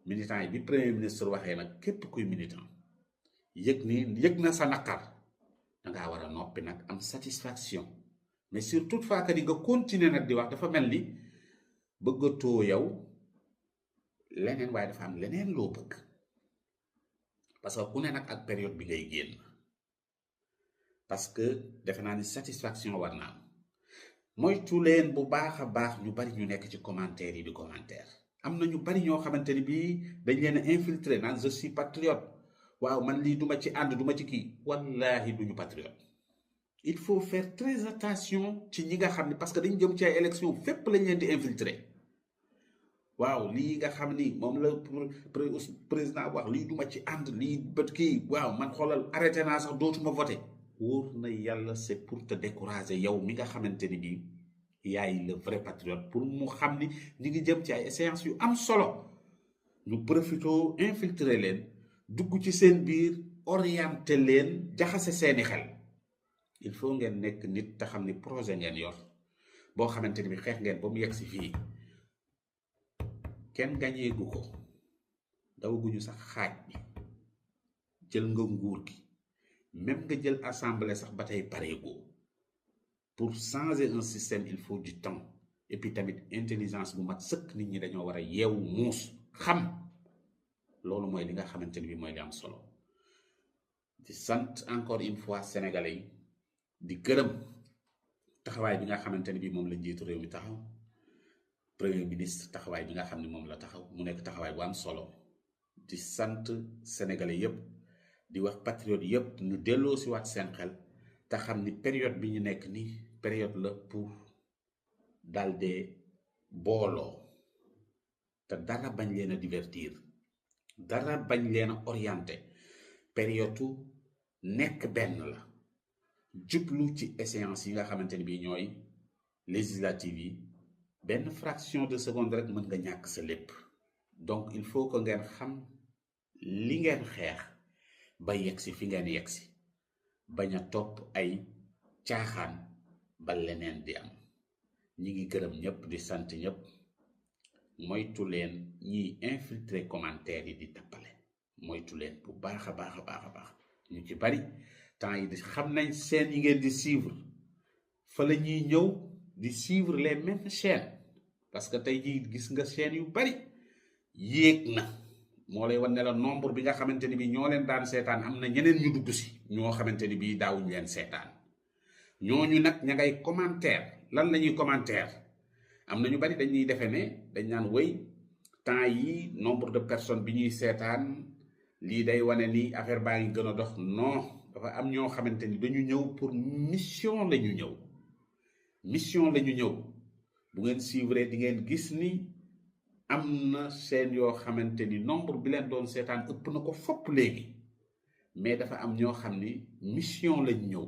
militant yi bi premier ministre waxee nag képp kuy militant yëg na sa naqar dangaa war a noppi nag am satisfaction mais sur toutefois que di nga continuer nag di wax dafa mel ni bëggatoo yow leneen waaye dafa am leneen loo bëgg parce que ku ne nag ak période bi ngay génn parce que defe naa ni satisfaction war na am moytu leen bu baax a baax ñu bari ñu nekk ci commentaire yi di commentaire am na ñu bari ñoo xamante ni bii dañ leen a infiltré naan je suis patriote waaw man lii duma ci ànd duma ci kii wallahi duñu patriote il faut faire très attention ci ñi nga xam ne parce que dañu jëm ci ay élection fépp lañ leen di infiltrer waaw lii nga xam ni moom la président wax lii duma ci ànd lii bët kii waaw man xoolal arrêté naa sax dootuma voté wóor na yàlla c'est pour te décourager yow mi nga xamante ni bii yaay le vrai patriote pour mu xam ni ñi ngi jëm ci ay séances yu am solo ñu profito infiltrer leen dugg ci seen biir orienté leen jaxase seeni xel il faut ngeen nekk nit te xam ni projet ngeen yor boo xamante ni bi xeex ngeen ba mu yegg si fii kenn gañeegu ko dawaguñu sax xaaj bi jël nga nguur gi même nga jël assemblée sax ba tey pareegoo pour changer un système il faut du temps et puis tamit intelligence bu mat sëkk nit ñi dañoo war a yeewu muus xam loolu mooy li nga xamante ni bi mooy li am solo di sant encore une fois sénégalais yi di gërëm taxawaay bi nga xamante ni bi moom la njiitu réew mi taxaw premier ministre taxawaay bi nga xam ne moom la taxaw mu nekk taxawaay bu am solo di sant sénégalais yépp di wax patriote yépp ñu delloo si waat seen xel te xam ni période bi ñu nekk ni période la pour dalde booloo te dara bañ leen a divertir dara bañ leen a orienté période nekk benn la jublu ci échéance yi nga xamante ni bii ñooy législative yi benn fraction de seconde rek mën nga ñàkk sa lépp donc il faut que ngeen xam li ngeen xeex ba yegsi fi ngeen yegsi bañ a topp ay caaxaan ba leneen di am ñi ngi gërëm ñëpp di sant ñëpp moytu leen ñiy infiltrer commentaire yi di tappale moytu leen bu baax a baax a baax a baax ñu ci bari temps yi di xam nañ chaîne yi ngeen di suivre fa la ñuy ñëw di suivre les mêmes chaînes parce que tey jii gis nga chaîne yu bari yéeg na moo lay wan ne la nombre bi nga xamante ni bi ñoo leen daan seetaan am na ñeneen ñu dugg si ñoo xamante ni bii daawuñu leen seetaan ñooñu nag ña ngay commentaire lan la ñuy commentaire am na ñu bari dañuy defe ne dañ naan wéy temps yi nombre de personnes bi ñuy seetaan lii day wane ni affaire baa ngi gën a dox non dafa am ñoo xamante ni dañu ñëw pour mission la ñu ñëw mission la ñu ñëw bu ngeen suivre di ngeen gis ni am na chaîne yoo xamante ni nombre bi leen doon seetaan ëpp na ko fopp léegi mais dafa am ñoo xam ni mission lañ ñëw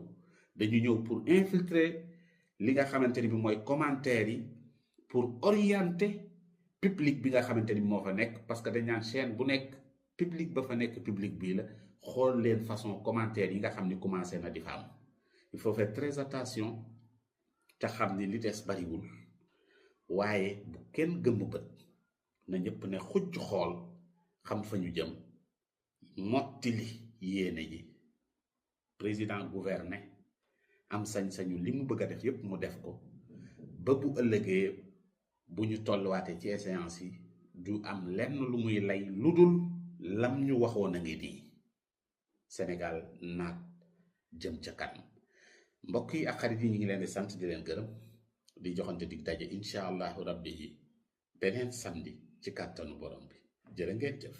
dañu ñëw pour infiltrer li nga xamante ni bi mooy commentaire yi pour orienter public bi nga xamante ni moo fa nekk parce que dañ naan chaîne bu nekk public ba fa nekk public bii la xool leen façon commentaire yi nga xam ni commencé na di fa am il faut faire très attention te xam ni li des bariwul waaye bu kenn gëmm bët na ñëpp ne xujj xool xam fa ñu jëm mottili yéene ji président gouverner am sañ-sañu li mu bëgg a def yépp mu def ko ba bu ëllëgee bu ñu tolluwaatee ci échéance yi du am lenn lu muy lay lu dul lam ñu waxoon a ngi nii Sénégal naat jëm ca kanam mbokk yi ak xarit yi ñu ngi leen di sant di leen gërëm di joxante dig daje incha allahu rabbi yi beneen samedi ci kàttanu borom bi jërë ngeen jëf